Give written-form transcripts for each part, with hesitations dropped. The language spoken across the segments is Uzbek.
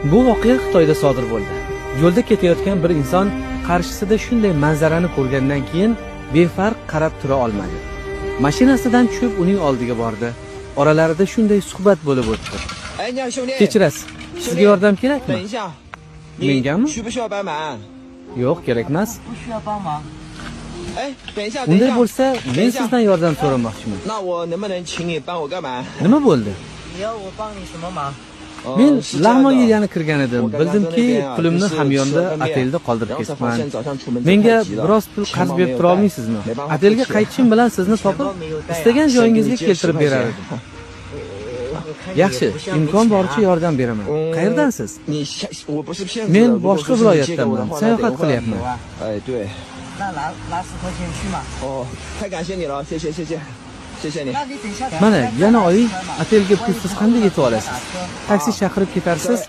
Bu voqea Xitoyda sodir bo'ldi. Yo'lda ketayotgan bir inson qarshisida shunday manzarani ko'rgandan keyin befarq qarab tura olmadi. Mashinasidan tushib uning oldiga bordi. Oralarida shunday suhbat bo'lib o'tdi. 哎，你好，兄弟。 Kechirasiz, sizga yordam kerakmi? 等一下，你 Mengami? 需不需要帮忙？ Yo'q, kerak emas. 不需要帮忙。 哎，等一下，等一 Unday 下。 bo'lsa, men sizdan yordam so'ramoqchiman. 那我能不能请你帮我个忙？ Nima bo'ldi? 你要我帮你什么忙？ Men 是这样的 lag'mon yegani kirgan edim. 我刚刚 Bildimki, 在那边啊 pulimni 就是 hamyonda 吃了个面 otelda qoldirib 然后才发 ketibman. 现早上出门走 Menga 太急了 biroz pul 钱 qarz 包 berib 没有 tura 带 olmaysizmi? 没办法 Otelga 付钱 qaytishim bilan sizni topib, istagan joyingizga keltirib berar edim. 我看你也 Yaxshi, 不像没 imkon 钱 boricha 啊。 yordam beraman. Qayerdansiz? 你下我不是骗子。 Men 如果 boshqa 说是你借给我的 viloyatdanman. 话，那 Sayohat 等一会儿 qilyapman. 哎，对，那拿10块钱去嘛。哦，太感谢你了，谢谢谢谢，谢谢你。 那你等一下。 Mana, yana oling, otelga pulsiz qanday yetib olasiz? Taksi chaqirib ketarsiz,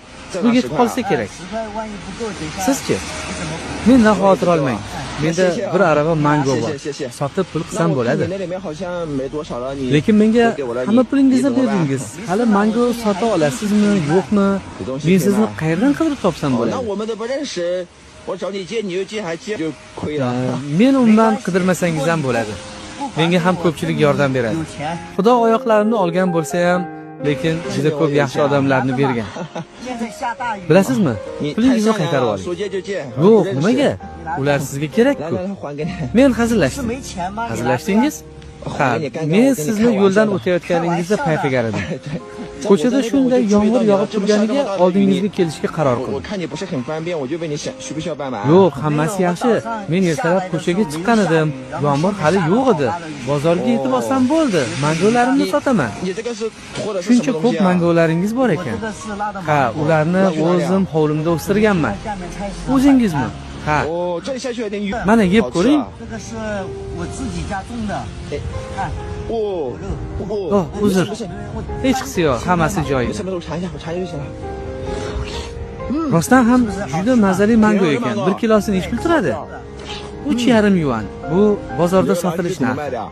pul yetib qolsa kerak. 10块万一不够，等一下。 Sizchi? 你怎么补？ Mendan xavotir olmang. Menda bir arava mango bor. 谢谢。 Sotib pul 那 qilsam 我看你 bo'ladi. 那里面好像没多少了，你 Lekin menga 给我了， hamma 你 pulingizni 你怎么办？ berdingiz. Hali mango sota olasizmi, yo'qmi? Men sizni qayerdan qidirib topsam 哦，那 bo'ladi? 我们都不认识，我找你借，你又借还借，就亏了。 Men umuman qidirmasangiz ham bo'ladi. Menga ham ko'pchilik yordam beradi. 有钱。 Xudo oyoqlarimni olgan bo'lsa ham, lekin juda ko'p yaxshi odamlarni bergan. 现在下大雨。 Bilasizmi? 你太 Pulingizni 善良 qaytarib 了， oling. 说借就借。 Yo'q, 不认识 nimaga? Ular sizga 来 kerak-ku. 来来，还给你。 Men 是 hazillashdim. 没钱吗？你拿着 Hazillashdingiz? Ha, men sizni yo'ldan o'tayotganingizda payqagan edim. Ko'chada shunday yomg'ir yog'ib turganiga oldingizga kelishga qaror 我我 qildim. 看你不是很方便，我就问你想需不需要帮忙？ Yo'q, hammasi yaxshi. Men ertalab ko'chaga chiqqan edim. Yomg'ir hali yo'q edi. Bozorga yetib olsam bo'ldi. Mangolarimni sotaman. 你这个是拖的是什 Shuncha 么东 ko'p 西啊？ mangolaringiz bor 我 ekan. 这个是拉的 Ha, 芒果。 ularni o'zim hovlimda o'stirganman. 下面菜市场 O'zingizmi? Ha. 哦，这里下去有点雨。 Mana yeb 好吃 ko'ring. 啊这个是我自己家种的。看，哦哦 Oh, uzr. 没事 Hechqisi yo'q, hammasi 没 joyida. 事没事，我尝一下，我尝一下就行了。 Rostdan ham juda mazali mango ekan. 1 kilosi nechi pul turadi? 3,5 yuan. Bu bozorda 你这 sotilish 怎么 narxi. 卖的啊？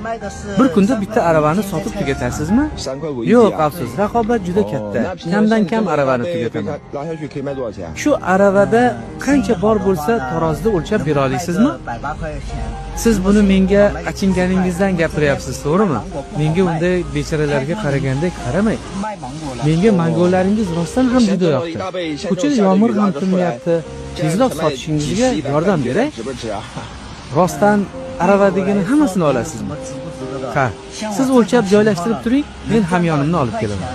卖的是。 Bir kunda bitta aravani sotib tugatasizmi? 3块5一斤 Yo'q, 啊。 afsus, raqobat juda 哦 katta. 那平常 Kamdan 像你 kam 这么 aravani 大杯 tugataman. 拿下去可以卖多少钱啊？ Shu aravada qancha bor bo'lsa tarozida o'lchab bera olasizmi? 180块钱。 Siz buni menga achinganingizdan gapiryapsiz, to'g'rimi? Menga unday bechoralarga qaragandek qaramang. 卖芒果了。 Menga mangolaringiz rostdan ham juda yoqdi. Ko'chada yomg'ir ham tinmayapti. Tezroq sotishingizga yordam beray. 值不值啊？ Rostdan aravadagini hammasini olasizmi? 值不值得的？ Ha, siz o'lchab joylashtirib turing, men hamyonimni olib kelaman.